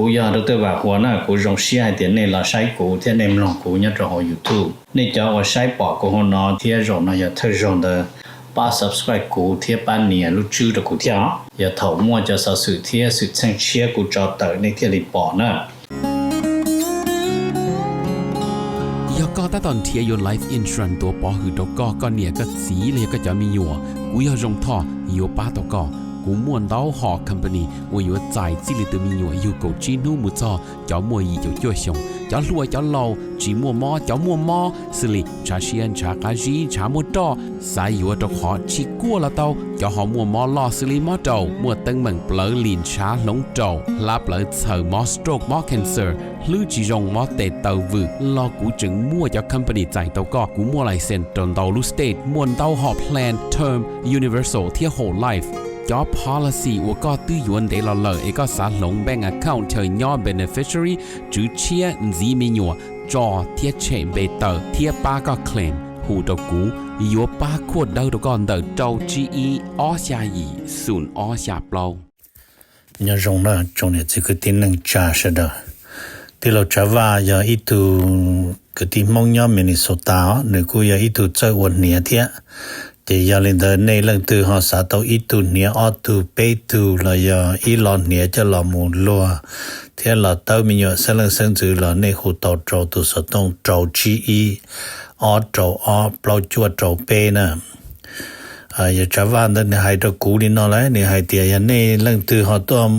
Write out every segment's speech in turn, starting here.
Kuv yog Dr. Vam Huas na, kuv zoo siab hais tias nej los saib kuv thiab nej mloog kuv nyob rau hauv YouTube. Nej cov uas saib pom kuv hauv no thiab zaum no yog thawj zaug ntawd, pab subscribe kuv thiab pab nias lub tswb rau kuv thiab os. Yog thaum muaj cov xov xwm thiab xwm txheej tshiab kuv tso tawm nej thiaj li pom na. Yog koj tab tom nrhiav yuav life insurance tuav pov hwm rau koj, koj niam koj txiv los yog koj cov me nyuam, kuv yog Zoo Thoj yuav pab tau koj. Kuv muaj ntau hom company uas yuav txais txij li tus me nyuam yug kaum tsib hnub mus txog cov muaj yim caum cuaj xyoos, cov hluas cov laus, tsis muaj mob cov muaj mob, xws li ntshav siab ntshav qab zib ntshav muaj roj, xav yuav rau qhov tsis kuaj los tau, cov ho muaj mob loj xws li mob raum, muaj teeb meem plawv lim ntshav hloov raum, hlab plawv txhaws, mob stroke mob cancer, hlwb tsis zoo mob tes taw vwm los kuv tseem muaj cov company txais tau koj. Kuv muaj license rau ntau lub state, muaj ntau hom plan term, universal thiab whole life. Cov policy uas koj twb yuav ntev los lawm es koj xav hloov bank account chaw nyob beneficiary, tswv tshiab, ntxiv me nyuam, tso thiab tshem npe tawm thiab pab koj claim, hu rau kuv, yuav pab khuaj dawb rau koj ntawm rau tsib ib ob xya yim xoom ob xya plaub. Nyob zoo na tsoom niam txiv kwv tij neej tsa sawv daws. Tij laug Tsav Vaj yog ib tug kwv tij Hmoob nyob Minnesota os, nws kuj yog ib tug txawj ua hniav thiab. Ces yog li ntawd nej leej twg ho xav tau ib tug hniav ob tug peb tug los yog ib lo hniav coj los mus luag thiab los tawb me nyuam xeeb leej xeeb ntxwv los nej hu tau rau tus xov tooj rau tsib ib ob rau ob plaub cuaj rau peb na. Yog Tsav Vaj ntawd nws hais rau kuv li no lawm, nws hais tias yog nej leej twg ho tuaj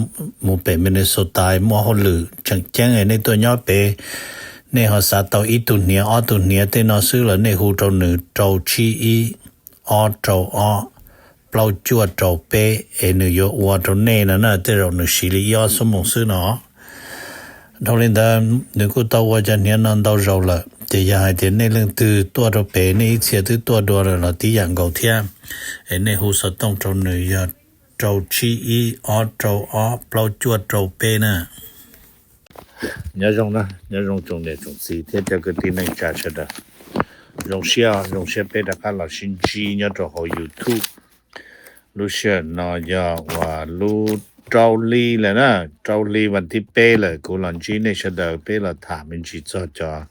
mus pem Minnesota muaj hauj lwm tseem ceeb nej tuaj nyob pem, nej ho xav tau ib tug hniav ob tug hniav tej no xwb los nej hu rau nws rau tsib ib ob rau ob plaub cuaj rau peb es nws yuav ua rau nej no na, tej zaum nws siv li ib ob xuab moos xwb no. Dhau li ntawd nws kuj tau ua cov hniav no ntau zaus lawm, ces yog hais tias nej leej twg tuaj rau pem nej ib txhia twb tuaj dua lawm los tib yam nkaus thiab, es nej hu xov tooj rau nws yog rau tsib ib ob rau ob plaub cuaj rau peb na. Nyob zoo na, nyob zoo tsoom niam tsoom txiv thiab cov kwv tij neej tsa sawv daws. Zoo siab, zoo siab peb rov qab los sib ntsib nyob rau hauv YouTube. Lub sij hawm no yog uas lub rau hli lawm na, rau hli vas thib peb lawm kuv los ntsib nej sawv daws peb los tham me ntsis txog cov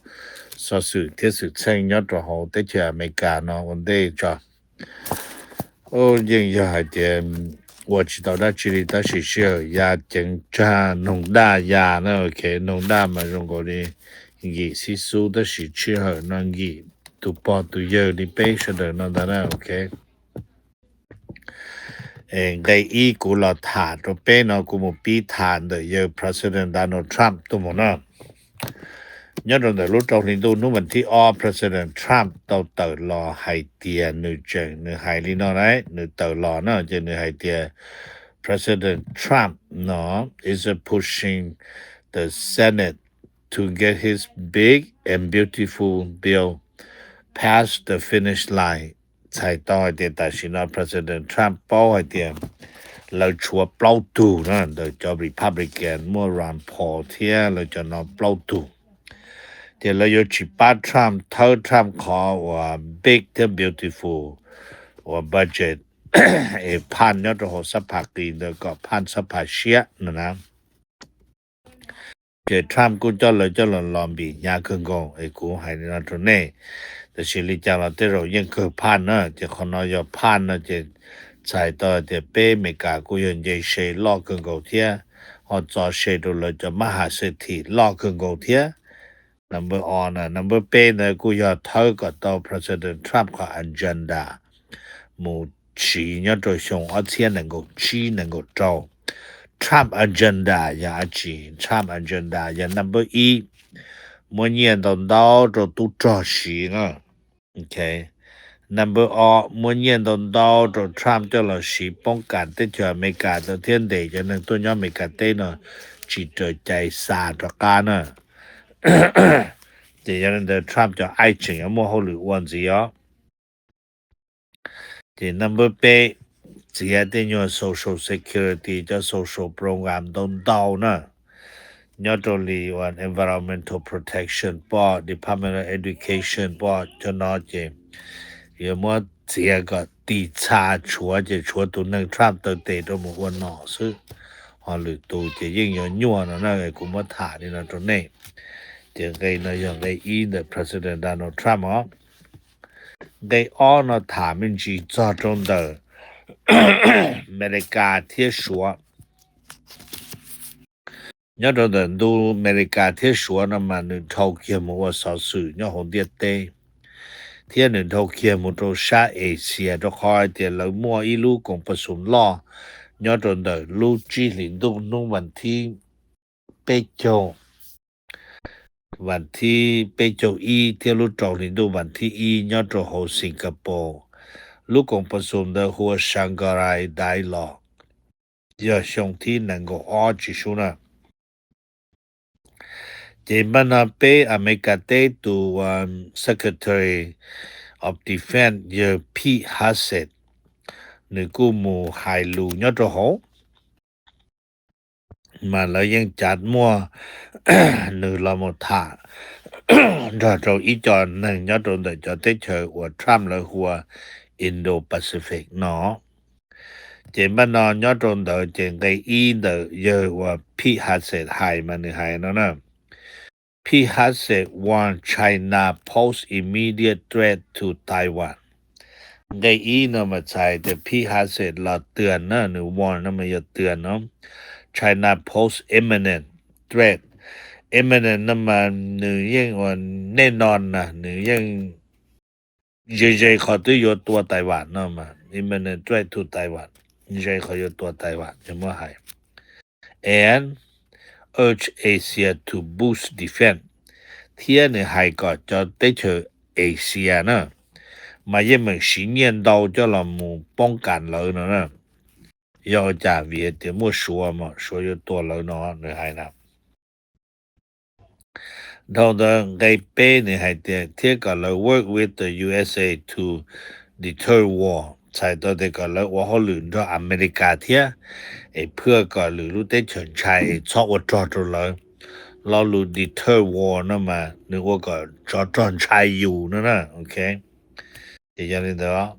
xov xwm thiab xwm txheej nyob rau hauv teb chaws Amelikas no ua ntej tso. Yeej yog hais tias ua tsis tau dab tsi li tab sis sij hawm ya ceev tsag noog daj ya na, ok, noog daj mas zoo nkaus li nkim xib xub tab sis sij hawm no nkim tus pog tus yawg li peb sawv daws no ntag na, ok. Nqe ib kuv los tham rau peb no kuv mus pib tham ntawm yawg President Donald Trump tuaj mus na. Nyob rau ntawm lub rau hli ntuj hnub vas thib ob President Trump tau tawm los hais tias nws tseem, nws hais li no na, nws tawm los na ces nws hais tias President Trump no is pushing the Senate to get his big and beautiful bill past the finish line. Txhais tau hais tias tam sim no President Trump paub hais tias lawv tshuav plaub tug na, ntawm cov Republican muaj Rand Paul thiab lawv cov no plaub tug, ces lawv yuav tsis pab Trump thawb Trump qhov uas big thiab beautiful uas budget es phaj nyob rau hauv xab phas qis ntawd kom phaj xab phas siab no na. Ces Trump kuj coj lawv coj los los npim hnyav kawg nkaus es kuv hais li no rau nej. Tiam sis li cas los tej zaum yeej kawg phaj na, ces qhov no yog phaj no ces txhais tau tias peb Amelikas kuj yog nce se loj kawg nkaus thiab ho txo se rau lawv cov mab has xwm thim loj kawg nkaus thiab. Number o na, number peb ntawd kuj yog thawb kom tau President Trump qhov agenda mus siv nyob rau xyoo ob txhiab nees nkaum tsib nees nkaum rau. Trump agenda yog dab tsi? Trump agenda yog number ib, muab nyiaj ntau ntau rau tub rog siv na. Number o, muab nyiaj ntau ntau rau Trump coj los siv poob kam teb chaws Amelikas tau thiab ntes cov neeg tuaj nyob Amelikas teb no tsis raws cai xa rov qab na. Ces yog li ntawd Trump cov aib tseem yuav muaj hauj lwm ua ntxiv os. Ces number peb, txiav tej nyuag social security cov social program ntau ntau na, nyob rau li uas environmental protection poj, Department of Education poj, cov no ces yuav muab txiav kom tis txha tshuav ces tshuav tus neeg Trump taw tes rau mus ua nom xwb. ho lwm tus ces yeej yuav nyuaj no na. Kuv muab tham li no rau nej. Ces nqe no yog nqe ib ntawm President Donald Trump os. Nqe ob no tham me ntsis txog rau ntawm Amelikas thiab Suav. Nyob rau ntawm ntu Amelikas thiab Suav no mas nws dhau kiag mus ua xov xwm nyob hauv ntiaj teb, thiab nws dhau kiag mus rau sab Asia, rau qhov hais tias lawv muaj ib lub koom pas xum loj nyob rau ntawm lub tsib hlis ntuj hnub vas thib peb caug, vas thib peb caug ib thiab lub rau hlis ntuj vas thib ib nyob rau hauv Singapore. Lub koom pas xum ntawd hu ua Shangri-La Dialogue, yog xyoo thib nees nkaum ob tsis sub na. Ces npaj no peb Amelikas teb tus Secretary of Defense yawg Pete Hegseth, nws kuj mus hais lus nyob rau hauv, mas lawv yeej cav muaj nws los mus tham nrog rau ib co neeg nyob rau ntawm cov teb chaws uas Trump lawv hu ua Indo-Pacific no. Ces npaj no nyob rau ntawd ces nqe ib ntawm yawg uas Pete Hegseth hais mas nws hais no na: Pete Hegseth warn China pose immediate threat to Taiwan. Nqe ib no mas txhais tias Pete Hegseth los twag na, nws warn no mas yog twag no. China pose imminent threat. Imminent no mas nws yeej ua nej no na, nws yeej ze ze qhov twb yuav tua Taiwan no mas imminent threat to Taiwan, ze qhov yuav tua Taiwan yog muab hais. And urge Asia to boost defense, thiab nws hais kom cov teb chaws Asia na mas yeej meem siv nyiaj ntau coj los mus poob kas lawv no na. Yog ua cas? Vim hais tias muaj Suav mas Suav yuav tua lawv no, nws hais na. Dhau ntawd nqe peb nws hais tias thiab kom lawv work with the U S A to deter war, txhais tau tias kom lawv ua hauj lwm nrog Amelikas thiab, es phwaj kom lwm lub teb chaws ntshai es txhob ua rog rau lawv. Lo lus deter war no mas nws ua kom tsov rog ntshai yus no na. Ok, ces yog li ntawd,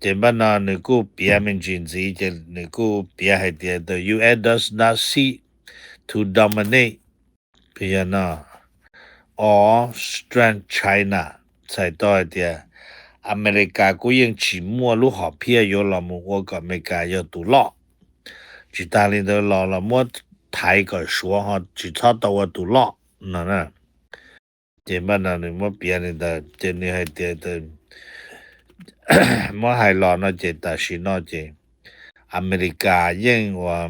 ces npaj no nws kuj piav me ntsis ntxiv, ces nws kuj piav hais tias the U S does not seek to dominate, yog no, or strengthen China, txhais tau hais tias Amelikas kuj yeej tsis muaj lub hom phiaj yuav los mus ua kom Amelikas yog tus loj. Tsis tas li ntawd los los muab thaiv kom Suav ho tsis txhob tau ua tus loj no na. Ces npaj no nws muab piav li ntawd, ces nws hais tias muab hais los no ces tam sim no ces Amelikas yeej ua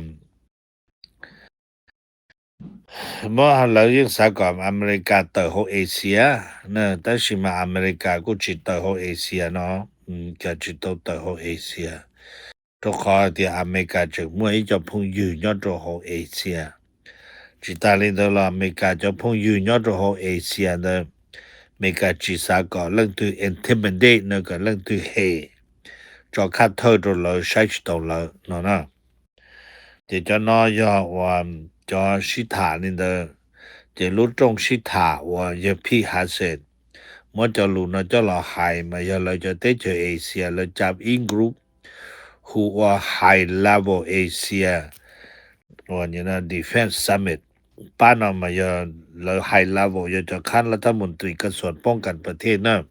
muab, lawv yeej xav kom Amelikas tawm hauv Asia na, tab sis mas Amelikas kuj tsis tawm hauv Asia no, cas tsis tau tawm hauv Asia, rau qhov tias Amelikas tseem muaj ib co phooj ywg nyob rau hauv Asia. Tsis tas li ntawd los Amelikas cov phooj ywg nyob rau hauv Asia ntawd, Amelikas tsis xav kom leej twg intimidate no, kom leej twg hem, tso khaj thawj rau lawv, saib tsis taus lawv no na. Ces cov no yog uas cov sib tham li ntawd. Ces lub rooj sib tham uas yawg Pete Hegseth muab cov lus no coj los hais mas yog lawv cov teb chaws Asia lawv cab ib group hu ua High Level Asia uas defense summit. Pab no mas yog lawv high level, yog cov khab lab thab mus tris kas xuas poob kas pas thej na.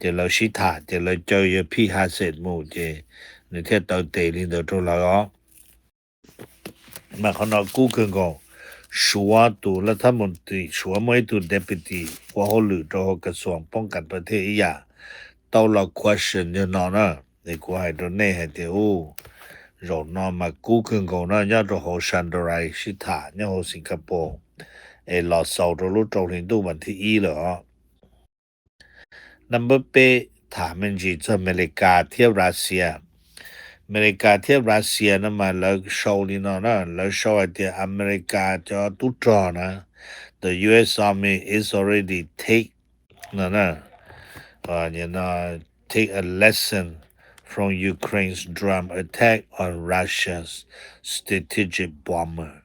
Ces lawv sib tham ces lawv caw yawg Pete Hegseth mus ces nws thiaj taw tes li ntawd rau lawv os. Mas qhov no kub kawg nkaus. Suav tus lab thab mus tris Suav muaj ib tug deputy ua hauj lwm rau hauv kas xuas poob kas pas thej ib yam tau los question yawg no na. Es kuv hais rau nej hais tias u, zaum no mas kub kawg nkaus no nyob rau hauv Shangri-La sib tham nyob hauv Singapore, es los xaus rau lub rau hli ntuj vas thib ib lawm os. Number peb, tham me ntsis txog Amelikas thiab Russia. Amelikas thiab Russia no mas lawv sau li no na, lawv sau hais tias Amelikas cov tub rog na, the U S Army is already take no, take a lesson from Ukraine's drone attack on Russia's strategic bomber.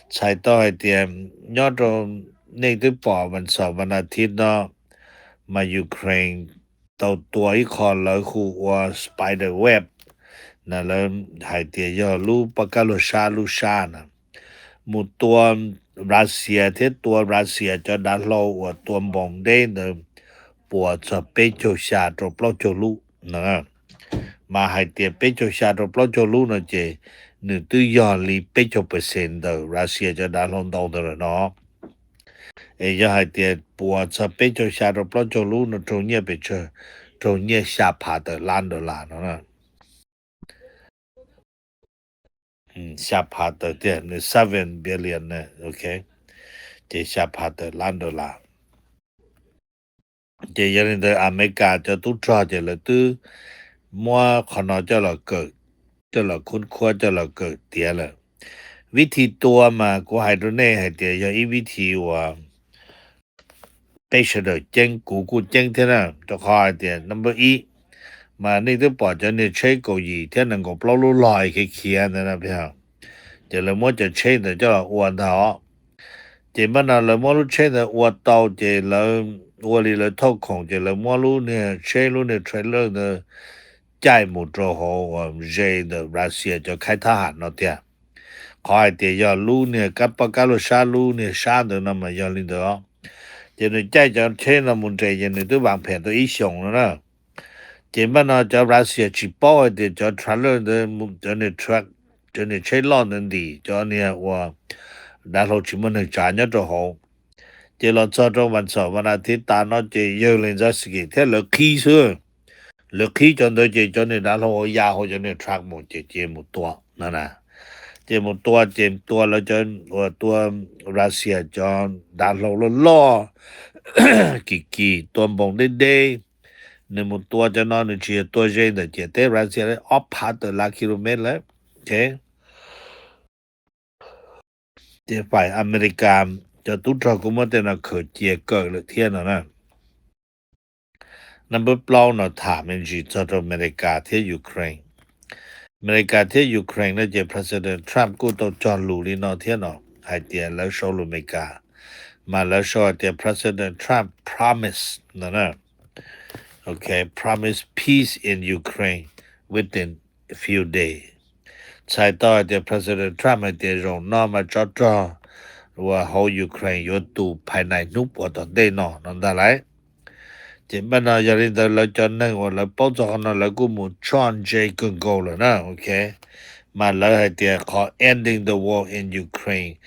Txhais tau hais tias nyob rau, nej twb pom vas xaum vas as thiv no mas Ukraine tau tua ib qho lawv hu ua spider web lawv hais tias yog lub pab kab luag sab lub sab na, mus tua Russia thiab tua Russia cov dav hlau uas tua npoos deb ntawd puas txog peb caug xya rau plaub caug lub no. Mas hais tias peb caug xya rau plaub caug lub no ces nws twb yog li peb caug percent ntawm Russia cov dav hlau ntau ntawd lawm no. Es yog hais tias puas txog peb caug xya rau plaub caug lub no raug nyiaj pes tsawg? Raug nyiaj xya phav tawm lab dollar no na. Xya phav tawm tiag, nws seven billion na, ok, ces xya phav tawm lab dollar. Ces yog li ntawd Amelikas cov tub rog ces lawv twb muab qhov no coj los kawm, coj los khub khuab, coj los kawm tiav lawm. Vib thi tua mas kuv hais rau nej hais tias yog ib vib thi uas peb sawv daws ceeb, kuv kuj ceeb thiab na, rau qhov hais tias number ib, mas nej twb pom cov niag tsheb kaum yim thiab nees nkaum plaub lub log khiav khiav ntawd na, ces lawv muab cov tsheb ntawd coj los ua ntag os. Ces npaj no lawv muab lub tsheb ntawd ua tau ces lawv ua li lawv thauj khoom ces lawv muab lub niag tsheb, lub niag trailer ntawd caij mus rau hauv uas ze ntawm Russia cov khaib thab ham no tiag. Qhov hais tias yog lub niag kab pab kab luag sab, lub niag sab ntawd no mas yog li ntawd os. Ces nws caij cov tsheb no mus nres ces nws twb vas phem tau ib xyoos no na. Ces npaj no cov Russia tsis paub hais tias cov trailer ntawd, cov niag truck, cov niag tsheb loj ntawd ntim cov niag uas dav hlau tsis muaj neeg tsav nyob rau hauv. Ces los txog rau vas xaum vas nas thiv tas no ces yawg Zelensky thiab lawv qhib xwb. Lawv qhib cov ntawd ces cov niag dav hlau ya hauv cov niag truck mus ces ces mus tua no na. Ces mus tua ces tua lawv cov uas tua Russia cov dav hlau loj loj kim kim tua npoos deb deb. Nws mus tua cov no nws tsis yog tua ze ntawm ciam teb Russia li ob phav tawm lab kilomev lawm. Ces faim Amelikas cov tub rog kuj muab tej no khaws cia kawm lawm thiab no na. Number plaub no tham me ntsis txog rau Amelikas thiab Ukraine. Amelikas thiab Ukraine no ces President Trump kuj tau cog lus li no thiab no hais tias lawv sau lus Amelikas, mas lawv sau hais tias President Trump promise no na, ok, promise peace in Ukraine within a few days. Txhais tau hais tias President Trump hais tias zaum no mas tsov rog uas hauv Ukraine yuav tu phais nais hnub puas tom ntej no no ntag lauj. Ces npaj no yog li ntawd lawv cov neeg uas lawv paub txog qhov no lawv kuj mus tshoj ntse kawg nkaus lawm na, ok. Mas lawv hais tias qhov ending the war in Ukraine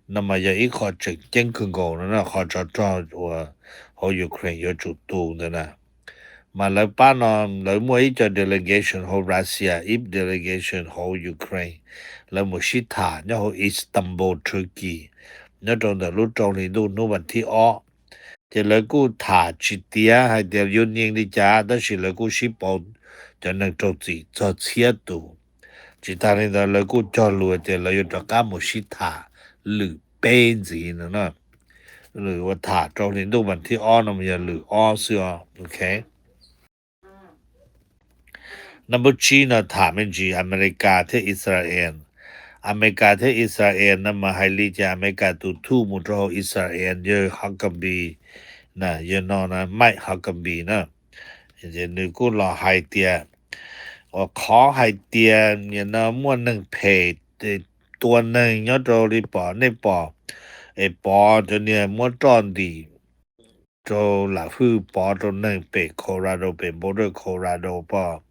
no mas yog ib qho tseem ceeb kawg nkaus no na, qhov tsov rog uas hauv Ukraine yuav tsum tu ntawd na. Mas lawv pab no lawv muaj ib co delegation hauv Russia, ib delegation hauv Ukraine, lawv mus sib tham nyob hauv Istanbul, Turkey, nyob rau ntawm lub rau hli ntuj hnub vas thib ob. Ces lawv kuj tham tsis tiav hais tias yuav nyeem li cas tab sis lawv kuj sib pauv cov neeg raug txim txog txhiab tus. Tsis tas li ntawd lawv kuj cog lus tias lawv yuav rov qab mus sib tham lwm peb ntxiv no na. Lwm uas tham rau hli ntuj vas thib ob no mas yog lwm ob xwb os, ok. Number tsib no tham me ntsis Amelikas thiab Israel. Amelikas thiab Israel no mas hais li ces Amelikas tus thuj mus rau hauv Israel yawg Huckabee na, yawg no na Mike Huckabee na. Nws kuj los hais tias uas qhov hais tias nim no muaj neeg phem tua neeg nyob rau li pom nej pom, es pov cov niag muab roj ntim rau lam hwj pov rau neeg pem Colorado, pem border Colorado pom,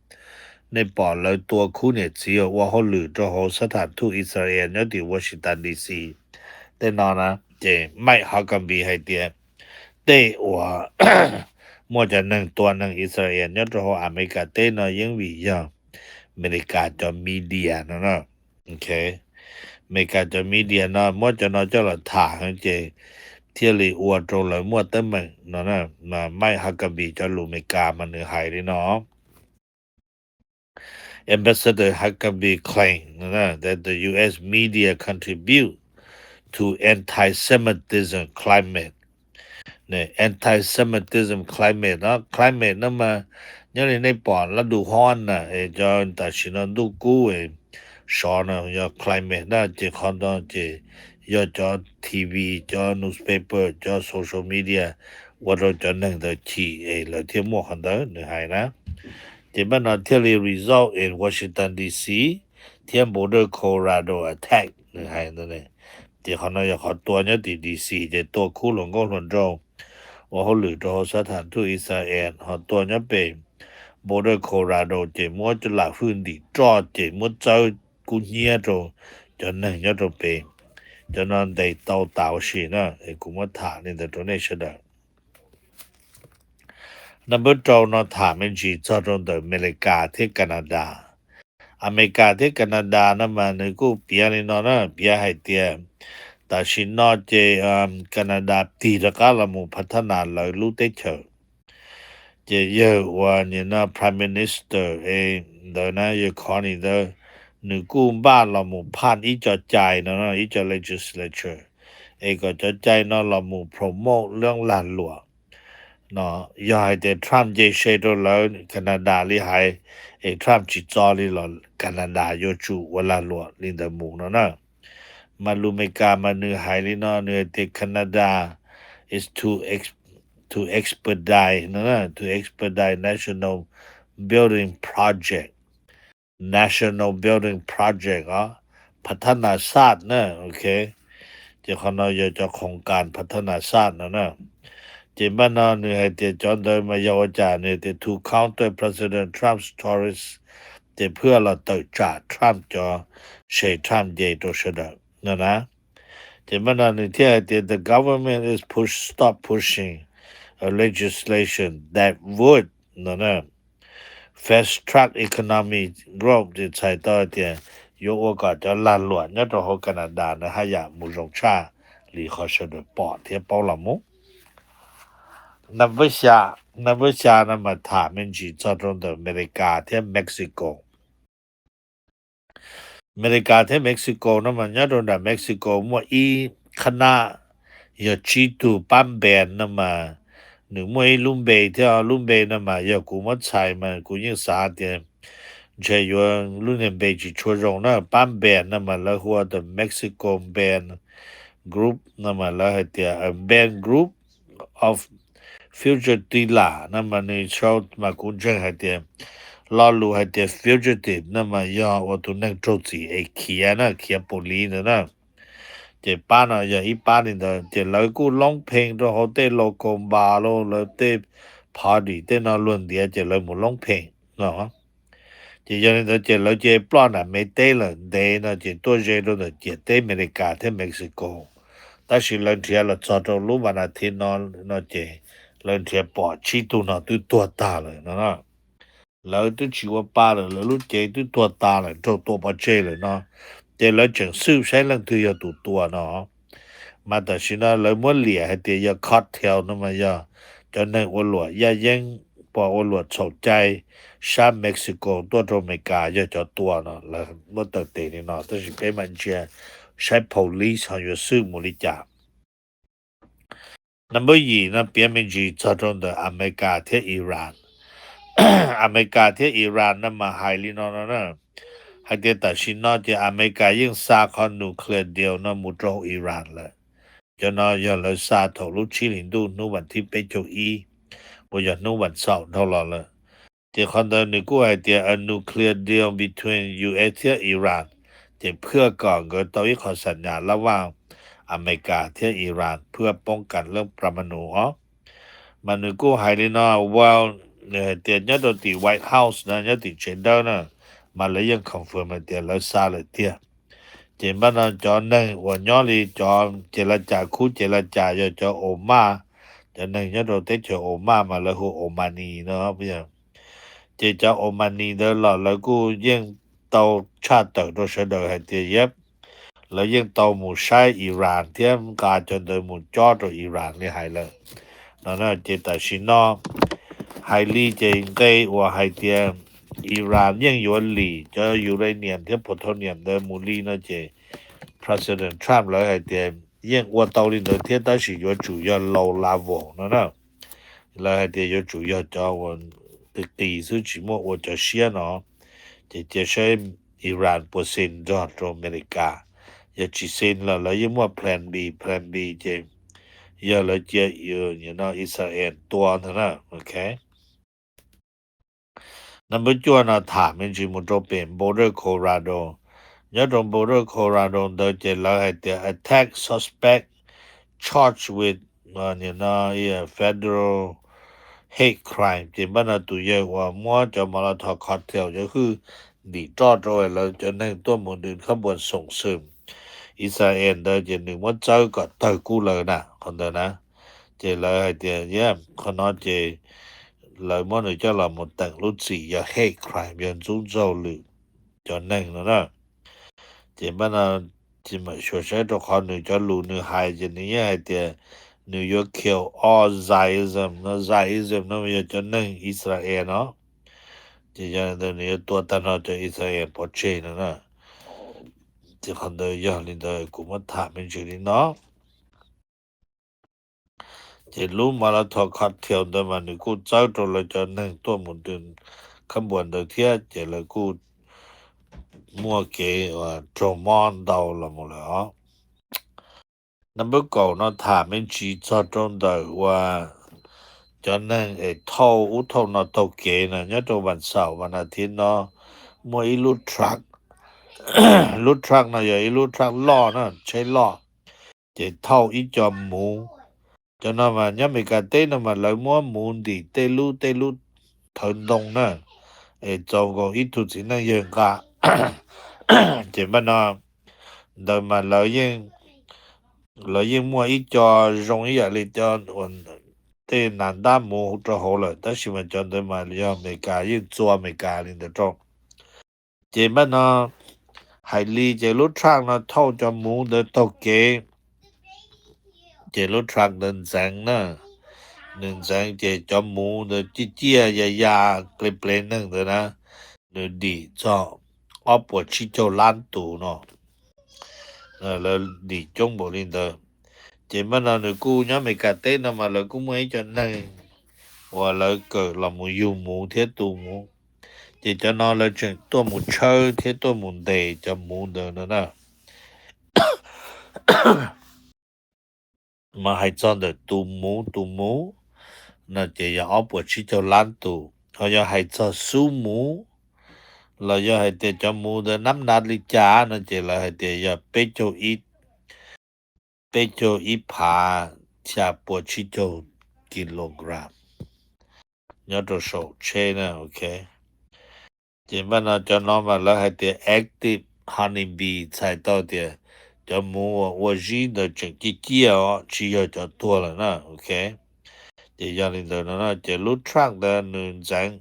nej pom lawv tua khub niam txiv uas ua hauj lwm rau hauv xab tham thuj Israel nyob tim Washington D C tej no na. Ces Mike Huckabee hais tias tej uas muaj cov neeg tua neeg Israel nyob rau hauv Amelikas teb no yeej vim yog Amelikas cov media no na. Ok, Amelikas cov media no muab cov no coj los tham ces thiaj li ua rau lawv muaj teeb meem no na. Mas Mike Huckabee cov lus Amelikas mas nws hais li no. Ambassador Huckabee claimed that the U S media contribute to anti-Semitism climate. Anti-Semitism climate no, climate no mas nyob li nej pom lab du hon na, es cov tam sim no ntuj kub sov no yog climate na, ces qhov no ces yog cov T V, cov newspaper, cov social media ua rau cov neeg ntawd chim es lawv thiaj muaj qhov ntawd, nws hais na. Ces npaj no thiaj li result in Washington D C thiab border Colorado attack nws hais ntawd. Ces qhov no yog qhov tua nyob tim D C ces tua khub hluas nkauj hluas nraug ua hauj lwm rau hauv sab tham thuj Israel, ho tua nyob pem border Colorado ces muab lam hwj ntim roj ces muab txawb kub hnyiab rau cov neeg nyob rau pem. Cov no ntes tau tas ua si na, kuv muab tham li ntawd rau nej sawv daws. Number rau no tham me ntsis txog rau ntawm Amelikas thiab Canada. Amelikas thiab Canada no mas nws kuj piav li no na, piav hais tias tam sim no ces Canada tig rov qab los mus phav thab nas lawv lub teb chaws. Ces yawg uas nim no Prime Minister es ntawd na, yawg Carney ntawd, nws kuj npaj los mus phaj ib co cai no, ib co legislature, es kom cov cai no los mus promote lub lag luam no. Yog hais tias Trump nce se rau lawv Canada li hais, es Trump tsis txo li los Canada yuav tsum ua lag luam li ntawd mus no na. Mas lus Amelikas mas nws hais li no, nws hais tias Canada is to ex to expedite no, to expedite national building project. National building project os, phav thab nas sat na, ok. Ces qhov no yog cov khoom kas phav thab nas sat no na. Ces npaj no nws hais tias cov ntawd mas yog ua cas, nws tias to counter President Trump's tourists, ces phwj los tawm tsam Trump cov se Trump nce rau sawv daws no na. Ces npaj no nws thiaj hais tias the government is push stop pushing a legislation that would no na fast track economic growth, ces txhais tau tias yuav ua kom cov lag luam nyob rau hauv Canada ntawd haj yam mus zoo tshaj li qhov sawv daws pom thiab paub los mus. Number xya, number xya no mas tham me ntsis txog rau ntawm Amelikas thiab Mexico. Amelikas thiab Mexico no mas nyob rau nram Mexico muaj ib qhab nab yog tsib tug pab npees no mas nws muaj ib lub npe thiab, lub npe no mas yog kuv muab txhais mas kuv yeej xav tias ntshe yuav lub niag npe tsis tshua zoo na. Pab npees no mas lawv hu ua the Mexico Band Group no mas lawv hais tias a band group of fugitive no mas nws sau mas kuv ntseeg hais tias lo lus hais tias fugitive no mas yog ua tus neeg raug txim es khiav na, khiav pus liv ntawd na. Ces pab no yog ib pab li ntawd, ces lawv kuj loob pheej rau hauv tej local bar los lawv tej party tej no luag ntiav ces lawv mus loob pheej no. Ces yog li ntawd ces lawv cia ploj nram Mev teb lawm ntev no ces tuaj ze rau ntawm ciam teb Amelikas thiab Mexico. Tab sis lawv nrhiav los txog rau lub vas nas thiv no, no ces lawv nrhiav pom tsib tug no twb tuag tag lawm no. Lawv twb tsis ua pa lawm, lawv lub cev twb tuag tas lawm, raug tua pov tseg lawm no. Ces lawv tseem xwj saib leej twg yog tus tua no. Mas tam sim no lawv muab liam hais tias yog cartel no mas yog cov neeg ua luam yaj yeeb, pom ua luam txhaum cai sab Mexico tuaj rau Amelikas yog cov tua no, lawv muab taw tes li no, tab sis peb mam ntsia saib police ho yuav xwj mus li cas. Number yim no piav me ntsis txog rau ntawm Amelikas thiab Iran. Amelikas thiab Iran no mas hais li no no na, hais tias tam sim no ces Amelikas yeej xa qhov nuclear deal no mus rau Iran lawm. Cov no yog lawv xa thaum lub tsib hlis ntuj hnub vas thib peb caug ib, uas yog hnub vas xaum dhau los lawm. Ces qhov ntawd nws kuj hais tias a nuclear deal between U S thiab Iran, ces phwj kom nkawd tau ib qho xam nyas lab vaj Amelikas thiab Iran phwj poob kas leej pramanu os. Mas nws kuj hais li no, well, nws hais tias nyob rau tim White House na, nyob tim tsev dawb na, mas lawv yeej confirm hais tias lawv xa lawm tiag. Ces npaj no cov neeg uas nyob li cov ces la cas khub ces la cas yog cov Oman, cov neeg nyob rau teb chaws Oman mas lawv hu Omani no. Ces cov Omani ntawd los lawv kuj yeej tau tshaj tawm rau sawv daws hais tias yep, lawv yeej tau mus saib Iran thiab nqa cov ntawd mus cob rau Iran li hais lawm no. Ces tam sim no hais li ces nqe uas hais tias Iran yeej yuav lim cov uranium thiab plutonium ntawd mus li no ces President Trump lawv hais tias yeej ua tau li ntawd thiab tab sis yuav tsum yog low level no na. Lawv hais tias yuav tsum yog cov uas qis qis xwb tsis muaj ua cov siab no. Ces cia saib Iran puas xi nrog rau Amelikas. Yog tsis xi los lawv yeej muaj plan B, plan B ces yog lawv cia no Israel tua ntag na, ok. Nab npawb cuaj no tham me ntsis mus rau pem Boulder, Colorado. Nyob rau Boulder, Colorado ntawd ces lawv hais tias attack suspect charged with federal hate crime, ces npaj no tus yawg uas muab cov Molotov cocktail cov hwj ntim roj rau lawv cov neeg tuaj mus nws khab npuas xoom xwm Israel ntawd ces nws muab txawb kom tawg kub lawv na, qhov ntawd na. Ces lawv hais tias, yam qhov no ces lawv muab nws coj los mus teem lub txim yog hate crime, yog ntxub ntxaug lwm cov neeg no na. Ces npaj no, ces mam xyuas saib rau qhov nws cov lus nws hais ces nws yeej hais tias nws yuav kill all Zionism no, Zionism no yog cov neeg Israel no. Ces yog li ntawd nws yuav tua tag nrho cov Israel pov tseg no na. Ces qhov ntawd yog li ntawd kuv muab tham me ntsis li no. Ces lub Molotov cocktail ntawd mas nws kuj txawb rau lawv cov neeg tuaj mus nws khab npuas ntawd thiab ces lawv kuj muaj kev raug mob ntau los mus lawm os. Nab npawb kaum no tham me ntsis txog rau ntawm uas cov neeg es thauj ub thauj no taug kev na, nyob rau vas xaum vas nas thiv no muaj ib lub truck. Lub truck no yog ib lub truck loj na, tsheb loj, ces thauj ib co muv. Cov no mas nyob Amelikas teb no mas lawv muab muv ntim tej lub tej lub thawv ntoo na, es txaus nkaus ib tug txiv neej yawg nqa. Ces npaj no ntawd mas lawv yeej, lawv yeej muaj ib co zoo ib yam li cov uas tej nas ntab muv rau hauv lawm, tab sis mas cov ntawd mas yog Amelikas yeej txua Amelikas li ntawd rau. Ces npaj no hais li ces lub truck no thauj cov muv ntawd taug kev, ces lub truck ntawd ntxeev na, nws ntxeev ces cov muv ntawd ciaj ciaj ya ya ple ple neeg ntawd na, nws dim txog ob puas tsib caug lab tus no. Lawv dim coob npaum li ntawd. Ces npaj no nws kuj nyob Amelikas teb no mas lawv kuj muaj ib co neeg uas lawv kawm los mus yug muv thiab tu muv. Ces cov no lawv tseem tuaj mus tshawb thiab tuaj mus ntes cov muv ntawd no na. Mas hais txog ntawm tus muv, tus muv no ces yog ob puas tsib caug lab tus. Ho yog hais txog xub muv los yog hais tias cov muv ntawd nab nab li cas no ces lawv hais tias yog peb caug ib, peb caug ib phav xya puas tsib caug kilogram nyob rau saum tsheb na, ok. Ces npaj no cov no mas lawv hais tias active honey bee, txhais tau tias cov muv uas ua zib ntawd tseem ciaj ciaj os, tsis yog cov tuag lawm na, ok. Ces yog li ntawd no ces lub truck ntawd nws ntxeev,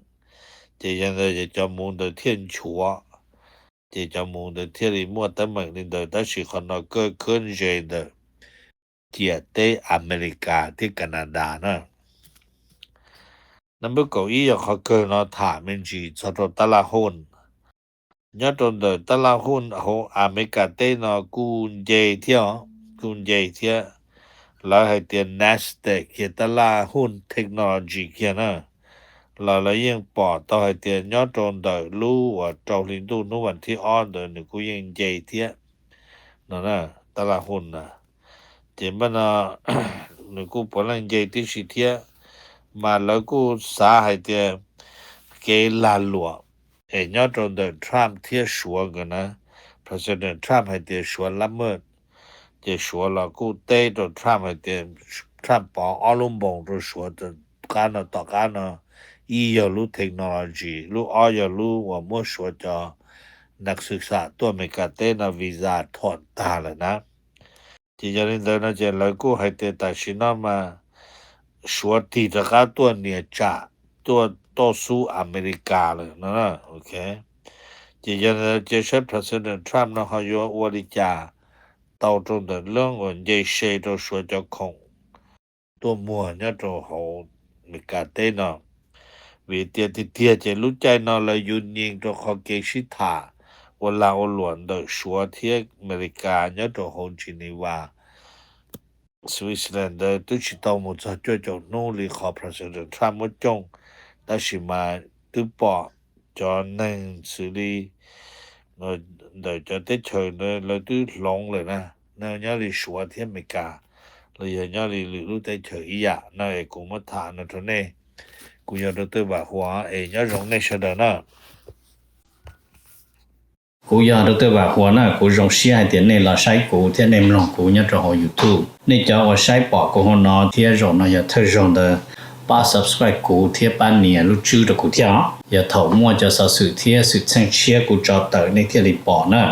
ces yog ntawd cov muv ntawd thiaj nchuav, ces cov muv ntawd thiaj li muaj teeb meem li ntawd, tab sis qhov no kuj khwb ze ntawm ciam teb Amelikas thiab Kanadas na. Nab npawb kaum ib yog qhov kawg no tham me ntsis txog rau tab laj huj. Nyob rau ntawm tab laj huj hauv Amelikas teb no kuj nce thiab os, kuj nce thiab. Lawv hais tias Nasdaq kiag tab laj huj technology kiag na, los lawv yeej pom tau hais tias nyob rau ntawm lub uas rau hli ntuj hnub vas thib ob ntawd nws kuj yeej nce thiab no na, tab laj huj na. Ces npaj no nws kuj puav leej nce tib si thiab, mas lawv kuj xav hais tias kev lag luam es nyob rau ntawm Trump thiab Suav nkawd na, President Trump hais tias Suav lab maj, ces Suav los kuj teb rau Trump hais tias Trump pov ob lub npoos rau Suav qab no tom qab no, ib yog lub technology, lub ob yog lub uas muab Suav cov nas xwm xam tuaj Amelikas teb no visa thom tag lawm na. Ces yog li ntawd no ces lawv kuj hais tias tam sim no mas Suav tig rov qab tuaj nias tsam, tuaj toj xub Amelikas lawm no, ok. Ces yog li ntawd ces saib President Trump no ho yuav ua li cas tau rau ntawm lub uas nce se rau Suav cov khoom tuaj muag nyob rau hauv Amelikas teb no. Vim tias tiag tiag ces lub caij no lawv yuav nyeem rau qhov kev sib tham ua lag ua luam ntawm Suav thiab Amelikas nyob rau hauv Geneva, Switzerland ntawd twb tsis tau mus txog cuaj caum hnub li qhov President Trump muab cooj, tab sis mas twb pom cov neeg xws li ntawm cov teb chaws ntawd lawv twb hloov lawm na, nyob li Suav thiab Amelikas, los yog nyob li lwm lub teb chaws ib yam no es kuv muab tham no rau nej. Kuv yog Dr. Vam Huas es nyob zoo nej sawv daws na. Kuv yog Dr. Vam Huas na, kuv zoo siab hais tias nej los saib kuv thiab nej mloog kuv nyob rau hauv YouTube. Nej cov uas saib pom kuv hauv no thiab zaum no yog thawj zaug ntawd, pab subscribe kuv thiab pab nias lub tswb rau kuv thiab os. Yog thaum muaj cov xov xwm thiab xwm txheej tshiab kuv tso tawm nej thiaj li pom na.